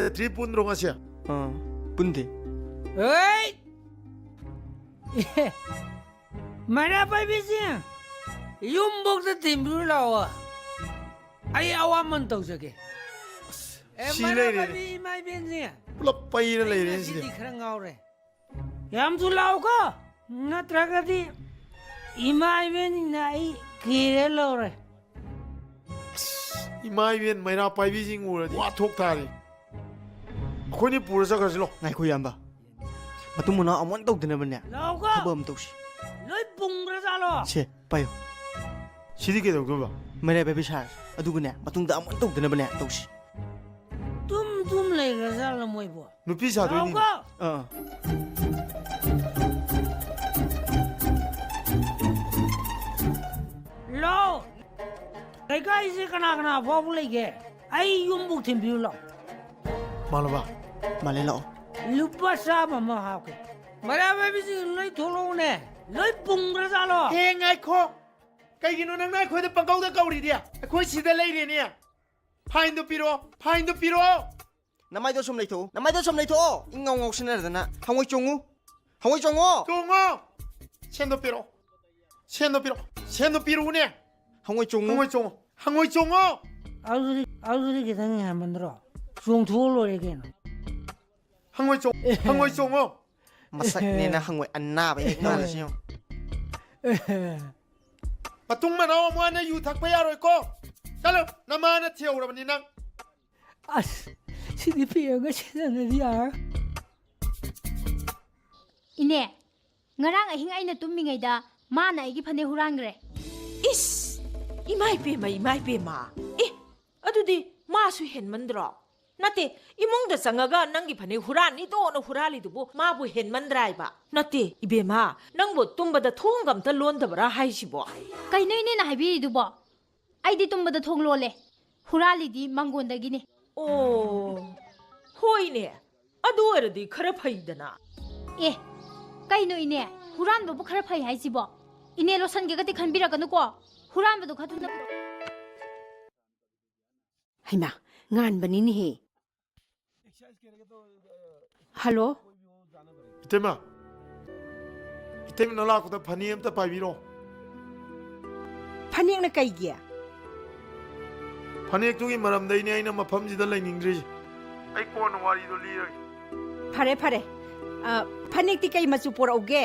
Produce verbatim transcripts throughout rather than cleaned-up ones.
ꯆꯠꯇ꯭ꯔꯤ ꯄꯨꯟꯗ꯭ꯔꯣ ꯉꯁꯤ? ꯑꯥ, ꯄꯨꯟꯗꯦ꯫ ꯍꯩ! ꯃꯩꯔꯥ ꯄꯥꯏꯕꯤꯁꯤꯡ, ꯌꯨꯝꯕꯣꯛꯇ ꯊꯤꯟꯕꯤꯔꯨ ꯂꯥꯛꯑꯣ꯫ ꯑꯩ ꯑꯋꯥꯃꯟ ꯇꯧꯖꯒꯦ꯫ ꯑꯦ, ꯁꯤ ꯃꯩꯔꯥ ꯂꯩꯔꯦꯅꯦ꯫ ꯄꯥꯏꯕꯤ ꯏꯃꯥ ꯏꯕꯦꯟꯁꯤꯡ, ꯄꯨꯂꯞ ꯄꯩꯔ ꯑꯩ ꯂꯩꯔꯦꯅꯦ ꯉꯁꯤꯗꯤ ꯁꯤꯗꯤ꯫ ꯈꯔ ꯉꯥꯎꯔꯦ꯫ ꯌꯥꯝ ꯊꯨ ꯂꯥꯛꯎꯀꯣ, ꯅꯠꯇ꯭ꯔꯒꯗꯤ ꯏꯃꯥ ꯏꯕꯦꯟꯁꯤꯡꯅ ꯑꯩ ꯀꯤꯔꯦ ꯂꯧꯔꯦ꯫ ꯑꯁ, ꯏꯃꯥ ꯏꯕꯦꯟ ꯃꯩꯔꯥ ꯄꯥꯏꯕꯤꯁꯤꯡ ꯎꯔꯗꯤ ꯋꯥ ꯊꯣꯛ ꯇꯥꯔꯦ꯫ ꯑꯩꯈꯣꯏꯅꯤ ꯄꯨꯔ ꯆꯠꯈ꯭ꯔꯁꯤ ꯂꯣ꯫ ꯉꯥꯏꯈꯣ ꯏꯌꯥꯝꯕ, ꯃꯇꯨꯡ ꯃꯅꯥꯎ ꯑꯃꯨꯛ ꯍꯟꯅ ꯇꯧꯗꯅꯕꯅꯦ ꯇꯧꯀꯣ꯫ ꯊꯕꯛ ꯑꯃ ꯇꯧꯁꯤ꯫ ꯂꯣꯏ ꯄꯨꯡꯈ꯭ꯔꯖꯥꯠꯂꯣ? ꯁꯦ, ꯄꯥꯏꯌꯨ꯫ ꯁꯤꯗꯤ ꯀꯩꯗꯧꯗꯣꯏꯕ? ꯃꯩꯔꯥ ꯄꯥꯏꯕꯤ ꯁꯥꯔꯁꯤ꯫ ꯑꯗꯨꯒꯅꯦ, ꯃꯇꯨꯡꯗ ꯑꯃꯨꯛ ꯍꯟꯅ ꯇꯧꯗꯅꯕꯅꯦ ꯇꯧꯁꯤ꯫ ꯇꯨꯝ ꯇꯨꯝ ꯂꯩꯈ꯭ꯔꯖꯥꯠꯂꯣ ꯃꯣꯏꯕꯣ? ꯅꯨꯄꯤ ꯁꯥꯗꯣꯏꯅꯤ꯫ ꯂꯥꯎꯀꯣ! ꯑꯥ꯫ ꯂꯥꯎ! ꯂꯩꯀꯥꯏꯁꯦ ꯀꯅꯥ ꯀꯅꯥ ꯐꯥꯎꯕ ꯂꯩꯒꯦ? ꯑꯩ ꯌꯨꯝꯕꯨꯛ ꯊꯤꯟꯕꯤꯌꯨ ꯂꯥꯎ꯫ ꯃꯥꯜꯂꯕ? ꯃꯥꯜꯂꯦ, ꯂꯥꯛꯑꯣ꯫ ꯂꯨꯄꯥ ꯆꯥꯝꯃ ꯑꯃ ꯍꯥꯞꯀꯦ꯫ ꯃꯩꯔꯥ ꯄꯥꯏꯕꯤꯁꯤꯡ ꯂꯣꯏ ꯊꯣꯛꯂꯛꯎꯅꯦ꯫ ꯂꯣꯏ ꯄꯨꯡꯈ꯭ꯔꯖꯥꯠꯂꯣ? ꯑꯦ, ꯉꯥꯏꯈꯣ꯫ ꯀꯩꯒꯤꯅꯣ ꯅꯪꯅ ꯑꯩꯈꯣꯏꯗ ꯄꯪꯀꯧꯗ ꯀꯧꯔꯤꯗꯤ? ꯑꯩꯈꯣꯏ ꯁꯤꯗ ꯂꯩꯔꯦꯅꯦ꯫ ꯐꯥꯏꯟꯗꯣ ꯄꯤꯔꯛꯑꯣ, ꯐꯥꯏꯟꯗꯣ ꯄꯤꯔꯛꯑꯣ꯫ ꯅꯃꯥꯏꯗꯣ ꯁꯨꯝ ꯂꯩꯊꯣꯛꯎ, ꯅꯃꯥꯏꯗꯣ ꯁꯨꯝ ꯂꯩꯊꯣꯛꯑꯣ꯫ ꯏꯪ ꯉꯥꯎ ꯉꯥꯎꯁꯤꯟꯅꯗꯅ꯫ ꯍꯪꯉꯣꯏ ꯆꯣꯡꯉꯨ, ꯍꯪꯉꯣꯏ ꯆꯣꯡꯉꯣ꯫ ꯆꯣꯡꯉꯣ꯫ ꯁꯦꯟꯗꯣ ꯄꯤꯔꯛꯑꯣ, ꯁꯦꯟꯗꯣ ꯄꯤꯔꯛꯑꯣ, ꯁꯦꯟꯗꯣ ꯄꯤꯔꯛꯎꯅꯦ꯫ ꯍꯪꯉꯣꯏ ꯆꯣꯡꯉꯨ꯫ ꯍꯪꯉꯣꯏ ꯆꯣꯡꯉꯣ, ꯍꯪꯉꯣꯏ ꯆꯣꯡꯉꯣ꯫ ꯑꯗꯨꯗꯤ, ꯑꯗꯨꯗꯤ ꯈꯤꯇꯪ ꯍꯦꯟꯃꯟꯗ꯭ꯔꯣ? ꯆꯣꯡꯊꯣꯛꯑ ꯂꯣꯏꯔꯦ ꯀꯩꯅꯣ꯫ ꯍꯪꯉꯣꯏ ꯆꯣꯡ-, ꯍꯪꯉꯣꯏ ꯆꯣꯡꯉꯣ꯫ ꯃꯁꯛꯅꯦꯅ ꯍꯪꯉꯣꯏ ꯑꯅꯥꯕ ꯍꯦꯛ ꯃꯥꯜꯂꯁꯤ ꯌꯦꯡꯉꯨ꯫ ꯃꯇꯨꯡ ꯃꯅꯥꯎ ꯑꯃꯨꯛ ꯍꯟꯅ ꯌꯨ ꯊꯛꯄ ꯌꯥꯔꯣꯏꯀꯣ꯫ ꯆꯠꯂꯣ, ꯅꯃꯥꯅ ꯊꯤꯍꯧꯔꯕꯅꯤ ꯅꯪ꯫ ꯑꯁ, ꯁꯤꯗꯤ ꯄꯤꯔꯒ ꯁꯤꯖꯤꯟꯅꯗꯤ ꯌꯥꯔꯣꯏ꯫ ꯏꯅꯦ, ꯉꯔꯥꯡ ꯑꯍꯤꯡ ꯑꯩꯅ ꯇꯨꯝꯃꯤꯉꯩꯗ ꯃꯥꯅ ꯑꯩꯒꯤ ꯐꯅꯦꯛ ꯍꯨꯔꯥꯟꯈ꯭ꯔꯦ꯫ ꯏꯁ! ꯏꯃꯥꯏ ꯄꯦꯝꯃ, ꯏꯃꯥꯏ ꯄꯦꯝꯃ! ꯑꯦ, ꯑꯗꯨꯗꯤ ꯃꯥꯁꯨ ꯍꯦꯟꯃꯟꯗ꯭ꯔꯣ? ꯅꯠꯇꯦ, ꯏꯃꯨꯡꯗ ꯆꯪꯉꯒ ꯅꯪꯒꯤ ꯐꯅꯦꯛ ꯍꯨꯔꯥꯟꯅꯤꯗꯣꯅ ꯍꯨꯔꯥꯜꯂꯤꯗꯨꯕꯨ ꯃꯥꯕꯨ ꯍꯦꯟꯃꯟꯗ꯭ꯔꯥ ꯍꯥꯏꯕ? ꯅꯠꯇꯦ, ꯏꯕꯦꯝꯃ, ꯅꯪꯕꯨ ꯇꯨꯝꯕꯗ ꯊꯣꯡꯒ ꯑꯝꯇ ꯂꯣꯟꯗꯕ꯭ꯔꯥ ꯍꯥꯏꯁꯤꯕꯣ? ꯀꯩꯅꯣ ꯏꯅꯦꯅ ꯍꯥꯏꯕꯤꯔꯤꯗꯨꯕꯣ? ꯑꯩꯗꯤ ꯇꯨꯝꯕꯗ ꯊꯣꯡ ꯂꯣꯜꯂꯦ꯫ ꯍꯨꯔꯥꯜꯂꯤꯗꯤ ꯃꯪꯒꯣꯟꯗꯒꯤꯅꯦ꯫ ꯑꯣ, ꯍꯣꯏꯅꯦ꯫ ꯑꯗꯨ ꯑꯣꯏꯔꯗꯤ ꯈꯔ ꯐꯩꯗꯅ꯫ ꯑꯦ, ꯀꯩꯅꯣ ꯏꯅꯦ? ꯍꯨꯔꯥꯟꯕꯕꯨ ꯈꯔ ꯐꯩ ꯍꯥꯏꯁꯤꯕꯣ? ꯏꯅꯦ ꯂꯣꯁꯟꯒꯦꯒꯗꯤ ꯈꯟꯕꯤꯔꯛꯀꯅꯨꯀꯣ꯫ ꯍꯨꯔꯥꯟꯕꯗꯣ ꯈꯔ ꯊꯨꯅ ꯄꯨꯔꯛꯑꯣ꯫ ꯍꯩꯃꯥ, ꯉꯥꯟꯕꯅꯤꯅꯦꯍꯦ꯫ ꯍꯜꯂꯣ꯫ ꯏꯇꯩꯃ, ꯏꯇꯩꯃ, ꯅꯅꯥꯛꯇ ꯐꯅꯦꯛ ꯑꯝꯇ ꯄꯥꯏꯕꯤꯔꯣ꯫ ꯐꯅꯦꯛꯅ ꯀꯩꯒꯤ? ꯐꯅꯦꯛꯇꯨꯒꯤ ꯃꯔꯝꯗꯩꯅꯦ ꯑꯩꯅ ꯃꯐꯝꯁꯤꯗ ꯂꯩꯅꯤꯡꯗ꯭ꯔꯤꯁꯦ꯫ ꯑꯩ ꯀꯣꯟꯅ ꯋꯥꯔꯤꯗꯣ ꯂꯤꯔꯒꯦ꯫ ꯐꯔꯦ ꯐꯔꯦ꯫ ꯑ, ꯐꯅꯦꯛꯇꯤ ꯀꯩ ꯃꯆꯨ ꯄꯣꯔꯛꯎꯒꯦ?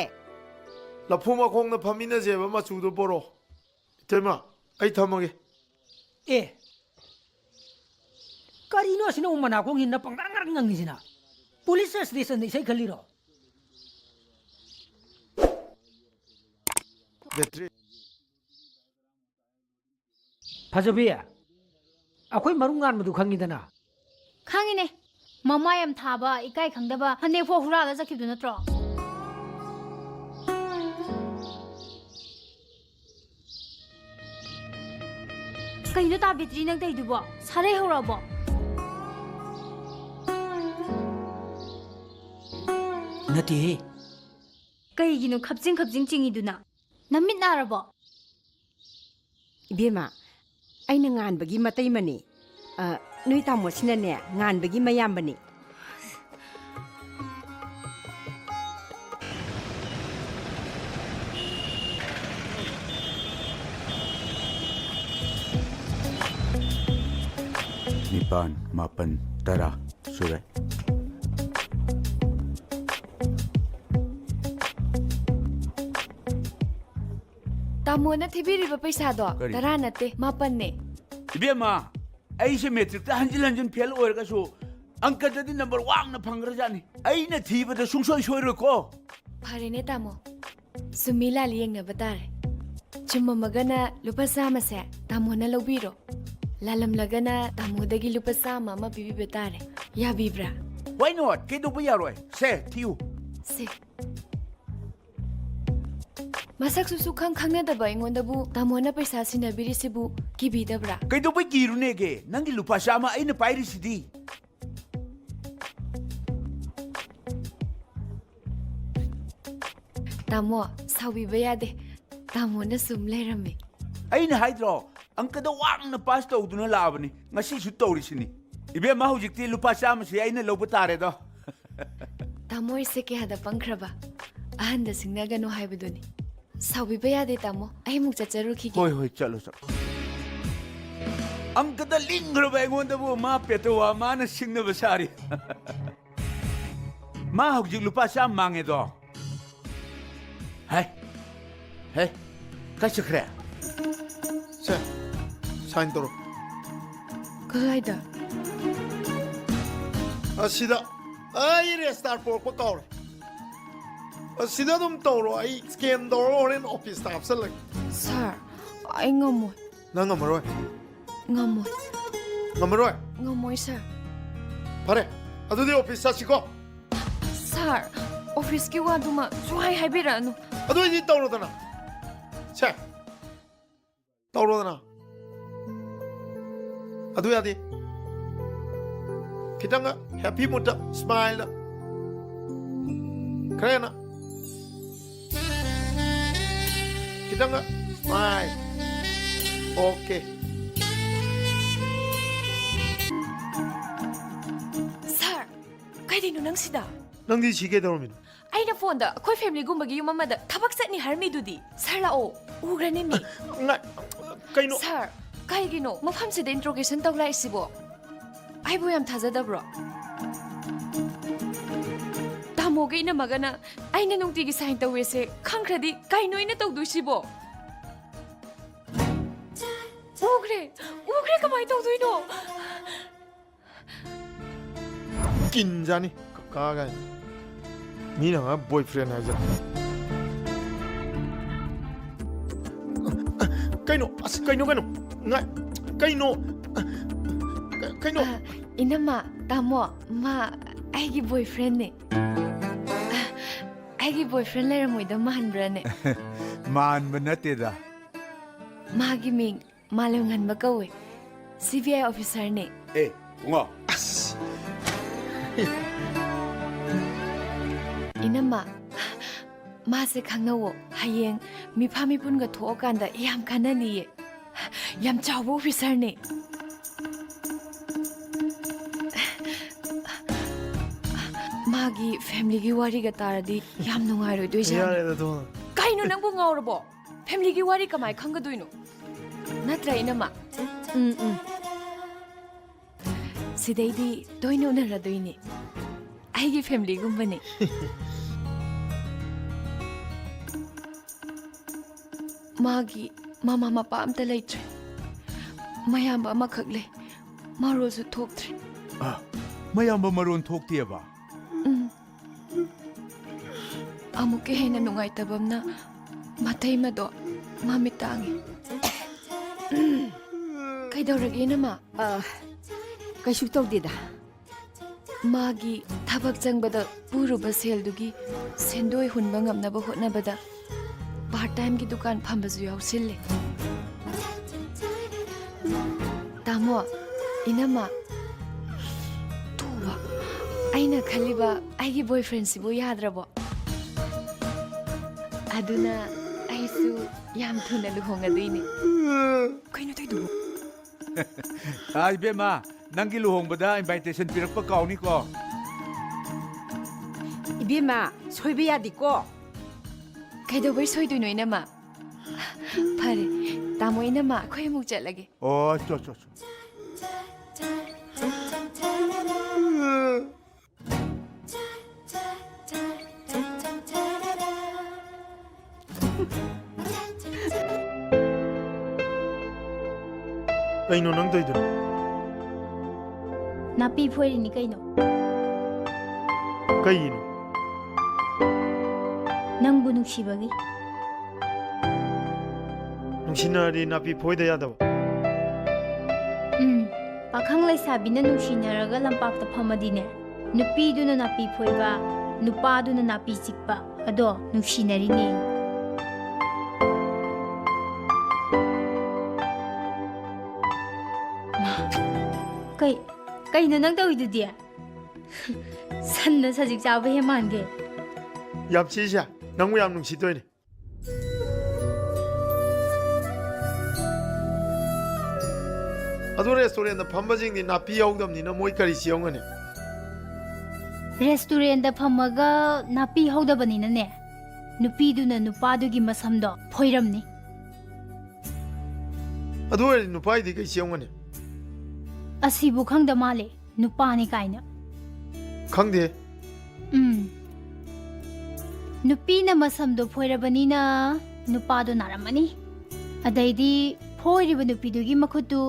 ꯂꯐꯨ ꯃꯈꯣꯡꯗ ꯐꯝꯃꯤꯟꯅꯁꯦꯕ, ꯃꯆꯨꯗꯣ ꯄꯣꯔꯛꯑꯣ꯫ ꯏꯇꯩꯃ, ꯑꯩ ꯊꯝꯃꯒꯦ꯫ ꯑꯦ, ꯀꯔꯤꯅꯣ ꯑꯁꯤꯅ ꯑꯃꯨꯛ ꯃꯅꯥꯀꯣꯡ ꯍꯤꯟꯅ ꯄꯪꯉꯥꯡ ꯉꯥꯡ ꯉꯪꯉꯤꯁꯤꯅ? ꯄꯨꯂꯤꯁ ꯁ꯭ꯇꯦꯁꯟꯗ ꯏꯁꯩ ꯈꯜꯂꯤꯔꯣ? ꯕꯦꯇ꯭ꯔꯤ꯫ ꯐꯖꯕꯤ, ꯑꯩꯈꯣꯏ ꯃꯔꯨ ꯉꯥꯟꯕꯗꯨ ꯈꯪꯉꯤꯗꯅ? ꯈꯪꯉꯤꯅꯦ꯫ ꯃꯃꯥ ꯌꯥꯝ ꯊꯥꯕ, ꯏꯀꯥꯏ ꯈꯪꯗꯕ, ꯐꯅꯦꯛ ꯐꯥꯎ ꯍꯨꯔꯥꯜꯂ ꯆꯠꯈꯤꯕꯗꯨ ꯅꯠꯇ꯭ꯔꯣ? ꯀꯩꯅꯣ ꯇꯥ ꯕꯦꯇ꯭ꯔꯤ ꯅꯪ ꯇꯧꯏꯗꯨꯕꯣ? ꯁꯥꯔꯩ ꯍꯧꯔꯛꯑꯕꯣ? ꯅꯠꯇꯦꯍꯦ꯫ ꯀꯩꯒꯤꯅꯣ ꯈꯞꯆꯤꯡ ꯈꯞꯆꯤꯡ ꯆꯤꯡꯉꯤꯗꯨꯅ? ꯅꯃꯤꯠ ꯅꯥꯔꯕꯣ? ꯏꯕꯦꯝꯃ, ꯑꯩꯅ ꯉꯥꯟꯕꯒꯤ ꯃꯇꯩꯃꯅꯤ꯫ ꯑ, ꯅꯣꯏ ꯇꯥꯃꯣꯁꯤꯅꯅꯦ, ꯉꯥꯟꯕꯒꯤ ꯃꯌꯥꯝꯕꯅꯤ꯫ ꯅꯤꯄꯥꯟ, ꯃꯥꯄꯟ, ꯇꯔꯥ ꯁꯨꯔꯦ꯫ ꯇꯥꯃꯣꯅ ꯊꯤꯕꯤꯔꯤꯕ ꯄꯩꯁꯥꯗꯣ ꯀꯔꯤ? ꯇꯔꯥ ꯅꯠꯇꯦ, ꯃꯥꯄꯟꯅꯦ꯫ ꯏꯕꯦꯝꯃ, ꯑꯩꯁꯦ ꯃꯦꯇ꯭ꯔꯤꯛꯇ ꯍꯟꯖꯤꯟ ꯍꯟꯖꯤꯟ ꯐꯦꯜ ꯑꯣꯏꯔꯒꯁꯨ ꯑꯪꯀꯗꯗꯤ ꯅꯝꯕꯔ ꯋꯥꯡꯅ ꯐꯪꯈ꯭ꯔꯖꯥꯠꯅꯤ꯫ ꯑꯩꯅ ꯊꯤꯕꯗ ꯁꯨꯡꯁꯣꯏ ꯁꯣꯏꯔꯣꯏꯀꯣ꯫ ꯐꯔꯦꯅꯦ ꯇꯥꯃꯣ, ꯆꯨꯝꯃꯤ ꯂꯥꯜꯂꯤ ꯌꯦꯡꯅꯕ ꯇꯥꯔꯦ꯫ ꯆꯨꯝꯃꯝꯃꯒꯅ ꯂꯨꯄꯥ ꯆꯥꯝꯃꯁꯦ ꯇꯥꯃꯣꯅ ꯂꯧꯕꯤꯔꯣ, ꯂꯥꯜꯂꯝꯂꯒꯅ ꯇꯥꯃꯣꯗꯒꯤ ꯂꯨꯄꯥ ꯆꯥꯝꯃ ꯑꯃ ꯄꯤꯕꯤꯕ ꯇꯥꯔꯦ꯫ ꯌꯥꯕꯤꯕ꯭ꯔꯥ? Why not? ꯀꯩꯗꯧꯕ ꯌꯥꯔꯣꯏ? ꯁꯦ, ꯊꯤꯌꯨ꯫ ꯁꯦ꯫ ꯃꯁꯛꯁꯨ ꯁꯨꯈꯪ ꯈꯪꯅꯗꯕ ꯑꯩꯉꯣꯟꯗꯕꯨ ꯇꯥꯃꯣꯅ ꯄꯩꯁꯥ ꯁꯤꯟꯅꯕꯤꯔꯤꯁꯤꯕꯨ ꯀꯤꯕꯤꯗꯕ꯭ꯔꯥ? ꯀꯩꯗꯧꯕꯩ ꯀꯤꯔꯨꯅꯦꯒꯦ? ꯅꯪꯒꯤ ꯂꯨꯄꯥ ꯆꯥꯝꯃ ꯑꯩꯅ ꯄꯥꯏꯔꯤꯁꯤꯗꯤ꯫ ꯇꯥꯃꯣ, ꯁꯥꯎꯕꯤꯕ ꯌꯥꯗꯦ꯫ ꯇꯥꯃꯣꯅ ꯁꯨꯝ ꯂꯩꯔꯝꯃꯦ꯫ ꯑꯩꯅ ꯍꯥꯏꯗ꯭ꯔꯣ, ꯑꯪꯀꯗ ꯋꯥꯡꯅ ꯄꯥꯁ ꯇꯧꯗꯨꯅ ꯂꯥꯛꯑꯕꯅꯤ, ꯉꯁꯤꯁꯨ ꯇꯧꯔꯤꯁꯤꯅꯤ꯫ ꯏꯕꯦꯝꯃ, ꯍꯧꯖꯤꯛꯇꯤ ꯂꯨꯄꯥ ꯆꯥꯝꯃꯁꯤ ꯑꯩꯅ ꯂꯧꯕ ꯇꯥꯔꯦꯗꯣ꯫ ꯇꯥꯃꯣ ꯑꯩꯁꯦ ꯀꯌꯥꯗ ꯄꯪꯈ꯭ꯔꯕ? ꯑꯍꯟꯗ ꯁꯤꯡꯅꯒꯅꯨ ꯍꯥꯏꯕꯗꯨꯅꯤ꯫ ꯁꯥꯎꯕꯤꯕ ꯌꯥꯗꯦ ꯇꯥꯃꯣ, ꯑꯩ ꯑꯃꯨꯛ ꯆꯠꯆꯔꯨꯈꯤꯒꯦ꯫ ꯍꯣꯏ, ꯍꯣꯏ, ꯆꯠꯂꯣ, ꯆꯠꯂꯣ꯫ ꯑꯪꯀꯗ ꯂꯤꯡꯈ꯭ꯔꯕ ꯑꯩꯉꯣꯟꯗꯕꯨ ꯃꯥ ꯄꯦꯇꯋꯥ ꯃꯥꯅ ꯁꯤꯡꯅꯕ ꯁꯥꯔꯤ꯫ ꯃꯥ ꯍꯧꯖꯤꯛ ꯂꯨꯄꯥ ꯆꯥꯝꯃ ꯃꯥꯡꯉꯦꯗꯣ꯫ ꯍꯦ, ꯍꯦ, ꯀꯥꯏ ꯆꯠꯈ꯭ꯔꯦ? ꯁꯦ, ꯁꯥꯏꯟ ꯇꯧꯔꯣ꯫ ꯀꯗꯥꯏꯗ? ꯑꯁꯤꯗ꯫ ꯑꯩ ꯔꯦꯖꯤꯁꯇꯥꯔ ꯄꯣꯔꯛꯄ ꯀꯥꯎꯔꯦ꯫ ꯑꯁꯤꯗ ꯑꯗꯨꯝ ꯇꯧꯔꯣ, ꯑꯩ ꯁ꯭ꯀꯦꯟ ꯇꯧꯔꯒ ꯍꯣꯔꯦꯟ ꯑꯣꯐꯤꯁꯇ ꯍꯥꯞꯆꯜꯂꯒꯦ꯫ ꯁꯥꯔ, ꯑꯩ ꯉꯝꯃꯣꯏ꯫ ꯅꯪ ꯉꯝꯃꯔꯣꯏ? ꯉꯝꯃꯣꯏ꯫ ꯉꯝꯃꯔꯣꯏ? ꯉꯝꯃꯣꯏ, ꯁꯥꯔ꯫ ꯐꯔꯦ, ꯑꯗꯨꯗꯤ ꯑꯣꯐꯤꯁ ꯆꯠꯁꯤꯀꯣ꯫ ꯁꯥꯔ, ꯑꯣꯐꯤꯁꯀꯤ ꯋꯥꯗꯨꯃ ꯁꯨꯡꯍꯥꯏ ꯍꯥꯏꯕꯤꯔꯛꯑꯅꯨ꯫ ꯑꯗꯨ ꯑꯣꯏꯗꯤ ꯇꯧꯔꯣꯗꯅ꯫ ꯁꯦ, ꯇꯧꯔꯣꯗꯅ꯫ ꯑꯗꯨ ꯌꯥꯗꯦ꯫ ꯈꯤꯇꯪꯒ ꯍꯦꯄꯤ ꯃꯨꯠꯇ, ꯁ꯭ꯃꯥꯏꯜꯗ꯫ ꯈꯔ ꯍꯦꯟꯅ꯫ ꯈꯤꯇꯪꯒ ꯁ꯭ꯃꯥꯏꯜ꯫ ꯑꯣꯀꯦ꯫ ꯁꯥꯔ, ꯀꯩꯗꯩꯅꯣ ꯅꯪ ꯁꯤꯗ? ꯅꯪꯗꯤ ꯁꯤ ꯀꯩꯗꯧꯔꯝꯃꯤꯅꯣ? ꯑꯩꯅ ꯐꯣꯟꯗ ꯑꯩꯈꯣꯏ ꯐꯦꯃꯤꯂꯤꯒꯨꯝꯕꯒꯤ ꯌꯨꯝ ꯑꯃꯗ ꯊꯕꯛ ꯆꯠꯅꯤ ꯍꯥꯏꯔꯝꯃꯤꯗꯨꯗꯤ꯫ ꯁꯥꯔ, ꯂꯥꯛꯑꯣ, ꯎꯈ꯭ꯔꯅꯤ ꯃꯤ꯫ ꯉꯥꯏ-, ꯀꯩꯅꯣ? ꯁꯥꯔ, ꯀꯩꯒꯤꯅꯣ ꯃꯐꯝꯁꯤꯗ ꯏꯟꯇ꯭ꯔꯣꯒꯦꯁꯟ ꯇꯧ ꯂꯥꯛꯏꯁꯤꯕꯣ? ꯑꯩꯕꯨ ꯌꯥꯝ ꯊꯥꯖꯗꯕ꯭ꯔꯣ? ꯇꯥꯃꯣꯒ ꯏꯅꯝꯃꯒꯅ ꯑꯩꯅ ꯅꯨꯡꯇꯤꯒꯤ ꯁꯥꯏꯟ ꯇꯧꯋꯦꯁꯦ ꯈꯪꯈ꯭ꯔꯗꯤ ꯀꯩꯅꯣ ꯑꯩꯅ ꯇꯧꯗꯣꯏꯁꯤꯕꯣ? ꯎꯈ꯭ꯔꯦ, ꯎꯈ꯭ꯔꯦ, ꯀꯃꯥꯏꯅ ꯇꯧꯗꯣꯏꯅꯣ? ꯀꯤꯟꯖꯥꯅꯤ ꯀꯀꯥꯒ꯫ ꯃꯤꯅ ꯉꯥ ꯕꯣꯏꯐ꯭ꯔꯦꯟ ꯍꯥꯏꯖ꯫ ꯀꯩꯅꯣ? ꯑꯁ, ꯀꯩꯅꯣ, ꯀꯩꯅꯣ? ꯉꯥꯏ-, ꯀꯩꯅꯣ? ꯀꯩꯅꯣ? ꯑ, ꯏꯅꯝꯃ, ꯇꯥꯃꯣ, ꯃꯥ ꯑꯩꯒꯤ ꯕꯣꯏꯐ꯭ꯔꯦꯟꯅꯦ꯫ ꯑ, ꯑꯩꯒꯤ ꯕꯣꯏꯐ꯭ꯔꯦꯟ ꯂꯩꯔꯝꯃꯣꯏꯗ ꯃꯥꯟꯕ꯭ꯔꯥꯅꯦ? ꯃꯥꯟꯕ ꯅꯠꯇꯦꯗ꯫ ꯃꯥꯒꯤ ꯃꯤꯡ ꯃꯥꯂꯦꯝꯉꯥꯟꯕ ꯀꯧꯋꯦ꯫ ꯁꯤ ꯕꯤ ꯑꯥꯏ ꯑꯣꯐꯤꯁꯔꯅꯦ꯫ ꯑꯦ, ꯕꯨꯡꯉꯣ꯫ ꯑꯁ! ꯏꯅꯝꯃ, ꯃꯥꯁꯦ ꯈꯪꯅꯧꯋꯣ꯫ ꯍꯌꯦꯡ ꯃꯤꯐꯥ ꯃꯤꯄꯨꯟꯒ ꯊꯣꯛꯑꯀꯥꯟꯗ ꯌꯥꯝ ꯀꯥꯟꯅꯅꯤꯌꯦ꯫ ꯌꯥꯝ ꯆꯥꯎꯕ ꯑꯣꯐꯤꯁꯔꯅꯦ꯫ ꯃꯥꯒꯤ ꯐꯦꯃꯤꯂꯤꯒꯤ ꯋꯥꯔꯤꯒ ꯇꯥꯔꯗꯤ ꯌꯥꯝ ꯅꯨꯡꯉꯥꯏꯔꯣꯏꯗꯣꯏꯖꯥꯠꯅꯤ꯫ ꯌꯥꯔꯦꯗ, ꯊꯣꯡ꯫ ꯀꯩꯅꯣ ꯅꯪꯕꯨ ꯉꯥꯎꯔꯕꯣ? ꯐꯦꯃꯤꯂꯤꯒꯤ ꯋꯥꯔꯤ ꯀꯃꯥꯏ ꯈꯪꯒꯗꯣꯏꯅꯣ? ꯅꯠꯇ꯭ꯔꯥ, ꯏꯅꯝꯃ? ꯎꯝ, ꯎꯝ꯫ ꯁꯤꯗꯩꯗꯤ ꯇꯣꯏꯅ ꯎꯅꯔꯗꯣꯏꯅꯤ꯫ ꯑꯩꯒꯤ ꯐꯦꯃꯤꯂꯤꯒꯨꯝꯕꯅꯤ꯫ ꯃꯥꯒꯤ ꯃꯃꯥ ꯃꯄꯥ ꯑꯝꯇ ꯂꯩꯇ꯭ꯔꯦ꯫ ꯃꯌꯥꯝꯕ ꯑꯃꯈꯛ ꯂꯩ꯫ ꯃꯔꯣꯜꯁꯨ ꯊꯣꯛꯇ꯭ꯔꯦ꯫ ꯑ, ꯃꯌꯥꯝꯕ ꯃꯔꯣꯟ ꯊꯣꯛꯇꯦꯕ? ꯎꯝ꯫ ꯑꯃꯨꯛꯀ ꯍꯦꯟꯅ ꯅꯨꯡꯉꯥꯏꯇꯕ ꯑꯃꯅ, ꯃꯇꯩꯃꯗꯣ ꯃꯃꯤꯠ ꯇꯥꯡꯉꯤ꯫ ꯀꯩꯗꯧꯔꯒꯦ, ꯏꯅꯝꯃ? ꯑ, ꯀꯩꯁꯨ ꯇꯧꯗꯦꯗ꯫ ꯃꯥꯒꯤ ꯊꯕꯛ ꯆꯪꯕꯗ ꯄꯨꯔꯨꯕ ꯁꯦꯜꯗꯨꯒꯤ ꯁꯦꯟꯗꯣꯏ ꯍꯨꯟꯕ ꯉꯝꯅꯕ ꯍꯣꯠꯅꯕꯗ ꯄꯥꯔꯠ ꯇꯥꯏꯝꯒꯤ ꯗꯨꯀꯥꯟ ꯐꯝꯕꯁꯨ ꯌꯥꯎꯁꯤꯜꯂꯦ꯫ ꯇꯥꯃꯣ, ꯏꯅꯝꯃ, ꯇꯨꯕ, ꯑꯩꯅ ꯈꯜꯂꯤꯕ ꯑꯩꯒꯤ ꯕꯣꯏꯐ꯭ꯔꯦꯟꯁꯤꯕꯨ ꯌꯥꯗ꯭ꯔꯕꯣ? ꯑꯗꯨꯅ ꯑꯩꯁꯨ ꯌꯥꯝ ꯊꯨꯅ ꯂꯨꯍꯣꯡꯉꯗꯣꯏꯅꯦ꯫ ꯀꯩꯅꯣ ꯇꯧꯏꯗꯨꯕꯨ? ꯑꯥ, ꯏꯕꯦꯝꯃ, ꯅꯪꯒꯤ ꯂꯨꯍꯣꯡꯕꯗ ꯏꯟꯚꯥꯏꯇꯦꯁꯟ ꯄꯤꯔꯛꯄ ꯀꯥꯎꯅꯤꯀꯣ꯫ ꯏꯕꯦꯝꯃ, ꯁꯣꯏꯕ ꯌꯥꯗꯦꯀꯣ꯫ ꯀꯩꯗꯧꯕꯩ ꯁꯣꯏꯗꯣꯏꯅꯣ, ꯏꯅꯝꯃ? ꯐꯔꯦ, ꯇꯥꯃꯣ, ꯏꯅꯝꯃ, ꯑꯩꯈꯣꯏ ꯑꯃꯨꯛ ꯆꯠꯂꯒꯦ꯫ ꯑꯣ, ꯆꯣ, ꯆꯣ, ꯆꯣ꯫ ꯀꯩꯅꯣ ꯅꯪ ꯇꯧꯏꯗꯨꯅ? ꯅꯥꯄꯤ ꯐꯣꯏꯔꯤꯅꯤ ꯀꯩꯅꯣ꯫ ꯀꯩꯒꯤꯅꯣ? ꯅꯪꯕꯨ ꯅꯨꯡꯁꯤꯕꯒꯤ꯫ ꯅꯨꯡꯁꯤꯅꯔꯗꯤ ꯅꯥꯄꯤ ꯐꯣꯏꯗ ꯌꯥꯗꯕ? ꯎꯝ, ꯄꯥꯈꯪ ꯂꯩꯁꯥꯕꯤꯅ ꯅꯨꯡꯁꯤꯅꯔꯒ ꯂꯝꯄꯥꯛꯇ ꯐꯝꯃꯗꯤꯅꯦ, ꯅꯨꯄꯤꯗꯨꯅ ꯅꯥꯄꯤ ꯐꯣꯏꯕ, ꯅꯨꯄꯥꯗꯨꯅ ꯅꯥꯄꯤ ꯆꯤꯛꯄ, ꯑꯗꯣ ꯅꯨꯡꯁꯤꯅꯔꯤꯅꯦ꯫ ꯀꯩ, ꯀꯩꯅꯣ ꯅꯪ ꯇꯧꯔꯤꯗꯨꯗꯤ? ꯁꯟꯅ ꯁꯖꯤꯛ ꯆꯥꯕ ꯍꯦ ꯃꯥꯟꯒꯦ꯫ ꯌꯥꯝ ꯆꯤꯁꯦ, ꯅꯪꯕꯨ ꯌꯥꯝ ꯅꯨꯡꯁꯤꯗꯣꯏꯅꯦ꯫ ꯑꯗꯨ ꯔꯦꯁꯇꯨꯔꯦꯟꯗ ꯐꯝꯕꯁꯤꯡꯗꯤ ꯅꯥꯄꯤ ꯌꯥꯎꯗꯕꯅꯤꯅ ꯃꯣꯏ ꯀꯔꯤ ꯆꯤꯌꯧꯒꯅꯤ? ꯔꯦꯁꯇꯨꯔꯦꯟꯗ ꯐꯝꯃꯒ ꯅꯥꯄꯤ ꯍꯧꯗꯕꯅꯤꯅꯅꯦ, ꯅꯨꯄꯤꯗꯨꯅ ꯅꯨꯄꯥꯗꯨꯒꯤ ꯃꯁꯝꯗꯣ ꯐꯣꯏꯔꯝꯅꯤ꯫ ꯑꯗꯨ ꯑꯣꯏꯔꯗꯤ ꯅꯨꯄꯥꯒꯤꯗꯤ ꯀꯩ ꯆꯦꯝꯒꯅꯤ? ꯑꯁꯤꯕꯨ ꯈꯪꯗ ꯃꯥꯜꯂꯦ, ꯅꯨꯄꯥꯅꯤ ꯀꯥꯏꯅ꯫ ꯈꯪꯗꯦ꯫ ꯎꯝ꯫ ꯅꯨꯄꯤꯅ ꯃꯁꯝꯗꯣ ꯐꯣꯏꯔꯕꯅꯤꯅ ꯅꯨꯄꯥꯗꯣ ꯅꯥꯔꯝꯃꯅꯤ꯫ ꯑꯗꯩꯗꯤ ꯐꯣꯏꯔꯤꯕ ꯅꯨꯄꯤꯗꯨꯒꯤ ꯃꯈꯨꯠꯇꯨ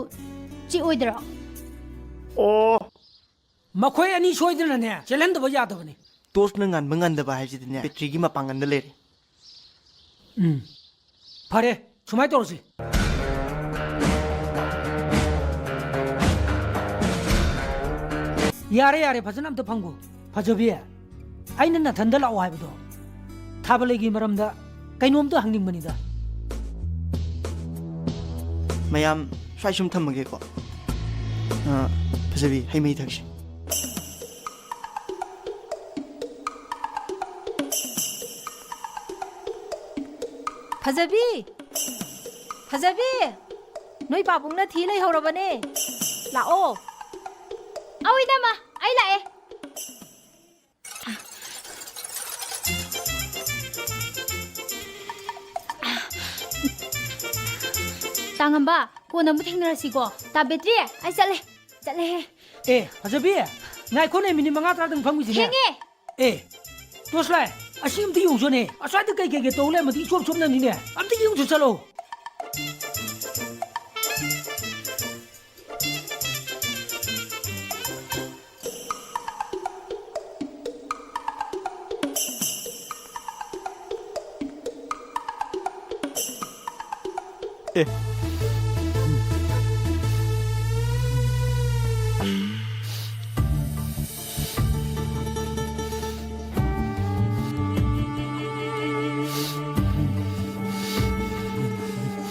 ꯆꯤꯛꯑꯣꯏꯗ꯭ꯔꯣ? ꯑꯣ꯫ ꯃꯈꯣꯏ ꯑꯅꯤ ꯁꯣꯏꯗꯅꯅꯦ ꯆꯦꯜꯍꯟꯗꯕ ꯌꯥꯗꯕꯅꯤ꯫ ꯇꯣꯔꯆꯅ ꯉꯥꯟꯕ ꯉꯥꯟꯗꯕ ꯍꯥꯏꯁꯤꯗꯤꯅꯦ, ꯕꯦꯇ꯭ꯔꯤꯒꯤ ꯃꯄꯥꯡꯒꯜꯗ ꯂꯩꯔꯦ꯫ ꯎꯝ꯫ ꯐꯔꯦ, ꯁꯨꯃꯥꯏꯅ ꯇꯧꯔꯁꯤ꯫ ꯌꯥꯔꯦ, ꯌꯥꯔꯦ, ꯐꯖꯅ ꯑꯝꯇ ꯐꯝꯈꯣ꯫ ꯐꯖꯕꯤ, ꯑꯩꯅ ꯅꯊꯟꯗ ꯂꯥꯛꯑꯣ ꯍꯥꯏꯕꯗꯣ ꯊꯥꯕꯂꯩꯒꯤ ꯃꯔꯝꯗ ꯀꯩꯅꯣꯝꯇ ꯍꯪꯅꯤꯡꯕꯅꯤꯗ꯫ ꯃꯌꯥꯝ ꯁ꯭ꯋꯥꯏ ꯁꯨꯝ ꯊꯝꯃꯒꯦꯀꯣ꯫ ꯑ, ꯐꯖꯕꯤ, ꯍꯩ ꯃꯍꯤ ꯊꯛꯁꯤ꯫ ꯐꯖꯕꯤ! ꯐꯖꯕꯤ! ꯅꯣꯏ ꯄꯥꯕꯨꯡꯅ ꯊꯤ ꯂꯩꯍꯧꯔꯕꯅꯦ꯫ ꯂꯥꯛꯑꯣ꯫ ꯑꯧ, ꯏꯅꯝꯃ, ꯑꯩ ꯂꯥꯛꯑꯦ꯫ ꯇꯥꯉꯝꯕ, ꯀꯣꯟꯅ ꯑꯃꯨꯛ ꯊꯦꯡꯅꯔꯁꯤꯀꯣ꯫ ꯇꯥ ꯕꯦꯇ꯭ꯔꯤ, ꯑꯩ ꯆꯠꯂꯦ꯫ ꯆꯠꯂꯦꯍꯦ꯫ ꯑꯦ, ꯐꯖꯕꯤ, ꯉꯥꯏꯈꯣꯅꯦ, ꯃꯤꯅꯤꯠ ꯃꯉꯥ ꯇꯔꯥꯗꯪ ꯐꯝꯈꯤꯁꯤꯅꯦ꯫ ꯊꯦꯡꯉꯦ꯫ ꯑꯦ, ꯇꯣꯁꯂꯥꯏ, ꯑꯁꯤ ꯑꯝꯇ ꯌꯦꯡꯉꯨꯆꯣꯅꯦ꯫ ꯑꯁ꯭ꯋꯥꯏꯗ ꯀꯩ ꯀꯩ ꯀꯩ ꯇꯧ ꯂꯩꯔꯝꯃꯗꯤ ꯏꯆꯣꯞ ꯆꯣꯞꯅꯅꯤꯅꯦ꯫ ꯑꯝꯇ ꯌꯦꯡꯉꯨꯆꯣ ꯆꯠꯂꯣ꯫ ꯑꯦ꯫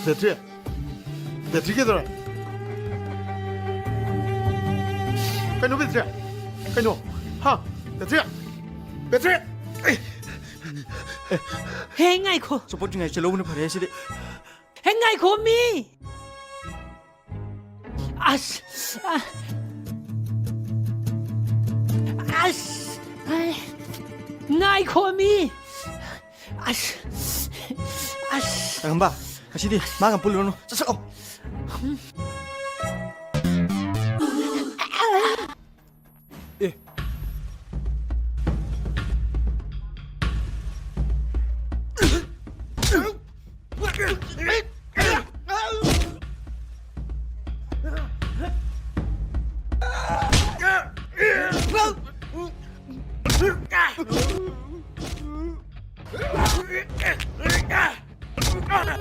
ꯕꯦꯇ꯭ꯔꯤ? ꯕꯦꯇ꯭ꯔꯤ ꯀꯩꯗꯧꯔꯦ? ꯀꯩꯅꯣ ꯕꯦꯇ꯭ꯔꯤ? ꯀꯩꯅꯣ? ꯍꯥ? ꯕꯦꯇ꯭ꯔꯤ? ꯕꯦꯇ꯭ꯔꯤ? ꯑꯩ! ꯍꯦ, ꯉꯥꯏꯈꯣ꯫ ꯆꯄꯣꯠ ꯆꯤꯡꯉꯥꯏ ꯆꯦꯜꯍꯧꯕꯅ ꯐꯔꯦ ꯁꯤꯗꯤ꯫ ꯍꯦ, ꯉꯥꯏꯈꯣ ꯃꯤ! ꯑꯁ! ꯑ-, ꯑꯁ! ꯑꯩ, ꯉꯥꯏꯈꯣꯃꯤ! ꯑꯁ! ꯑꯁ! ꯇꯥꯉꯝꯕ, ꯉꯁꯤꯗꯤ ꯃꯥꯒ ꯄꯨꯜꯂꯨꯔꯅꯨ꯫ ꯆꯠꯁꯜꯂꯣ꯫ ꯑꯦ꯫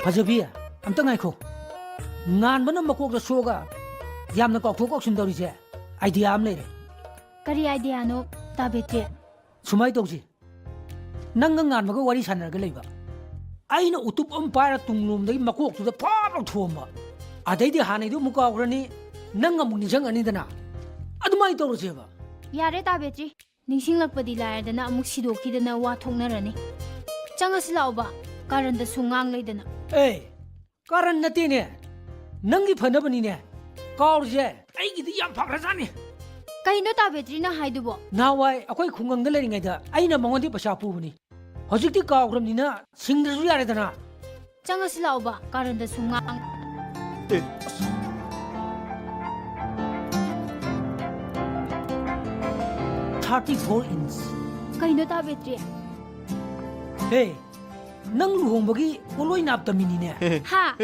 ꯐꯖꯕꯤ, ꯑꯝꯇ ꯉꯥꯏꯈꯣ꯫ ꯉꯥꯟꯕꯅ ꯃꯀꯣꯛꯇ ꯁꯣꯛꯑꯒ ꯌꯥꯝꯅ ꯀꯥꯎꯊꯣꯛ ꯀꯥꯎꯁꯤꯟ ꯇꯧꯔꯤꯁꯦ, idea ꯑꯃ ꯂꯩꯔꯦ꯫ ꯀꯔꯤ ideaꯅꯣ, ꯇꯥ ꯕꯦꯇ꯭ꯔꯤ? ꯁꯨꯃꯥꯏ ꯇꯧꯁꯤ, ꯅꯪꯒ ꯉꯥꯟꯕꯒ ꯋꯥꯔꯤ ꯁꯥꯟꯅꯔꯒ ꯂꯩꯕ, ꯑꯩꯅ ꯎꯇꯨꯞ ꯑꯃ ꯄꯥꯏꯔ ꯇꯨꯡꯂꯣꯝꯗꯒꯤ ꯃꯀꯣꯛꯇꯨꯗ ꯐꯥꯞ ꯂꯥꯎ ꯊꯣꯝꯕ, ꯑꯗꯩꯗꯤ ꯍꯥꯟꯅꯩꯗꯨ ꯑꯃꯨꯛ ꯀꯥꯎꯈ꯭ꯔꯅꯤ, ꯅꯪ ꯑꯃꯨꯛ ꯅꯤꯡꯁꯤꯡꯉꯅꯤꯗꯅ꯫ ꯑꯗꯨꯃꯥꯏꯅ ꯇꯧꯔꯁꯦꯕ꯫ ꯌꯥꯔꯦ, ꯇꯥ ꯕꯦꯇ꯭ꯔꯤ, ꯅꯤꯡꯁꯤꯡꯂꯛꯄꯗꯤ ꯂꯥꯏꯔꯗꯅ ꯑꯃꯨꯛ ꯁꯤꯗꯣꯛꯈꯤꯗꯅ ꯋꯥ ꯊꯣꯛꯅꯔꯅꯤ꯫ ꯆꯪꯉꯁꯤ ꯂꯥꯛꯑꯣꯕ, ꯀꯥꯔꯟꯗ ꯁꯨꯝ ꯉꯥꯡ ꯂꯩꯗꯅ꯫ ꯑꯦ, ꯀꯥꯔꯟ ꯅꯠꯇꯦꯅꯦ, ꯅꯪꯒꯤ ꯐꯅꯕꯅꯤꯅꯦ꯫ ꯀꯥꯎꯔꯤꯁꯦ ꯑꯩꯒꯤꯗꯤ ꯌꯥꯝ ꯐꯈ꯭ꯔꯖꯥꯠꯅꯤ꯫ ꯀꯩꯅꯣ ꯇꯥ ꯕꯦꯇ꯭ꯔꯤꯅ ꯍꯥꯏꯗꯨꯕꯣ? ꯅꯍꯥꯟꯋꯥꯏ ꯑꯩꯈꯣꯏ ꯈꯨꯡꯒꯪꯗ ꯂꯩꯔꯤꯉꯩꯗ ꯑꯩꯅ ꯃꯉꯣꯟꯗ ꯄꯩꯁꯥ ꯄꯨꯕꯅꯤ꯫ ꯍꯧꯖꯤꯛꯇꯤ ꯀꯥꯎꯈ꯭ꯔꯕꯅꯤꯅ ꯁꯤꯡꯗ꯭ꯔꯁꯨ ꯌꯥꯔꯦꯗꯅ꯫ ꯆꯪꯉꯁꯤ ꯂꯥꯛꯑꯣꯕ, ꯀꯥꯔꯟꯗ ꯁꯨꯝ ꯉꯥꯡ꯫ ꯑꯦ, ꯑꯁ꯫ Thirty four inch꯫ ꯀꯩꯅꯣ ꯇꯥ ꯕꯦꯇ꯭ꯔꯤ? ꯍꯦ, ꯅꯪ ꯂꯨꯍꯣꯡꯕꯒꯤ ꯄꯣꯠꯂꯣꯏ ꯅꯥꯞ ꯇꯝꯃꯤꯅꯤꯅꯦ꯫ ꯍꯥ?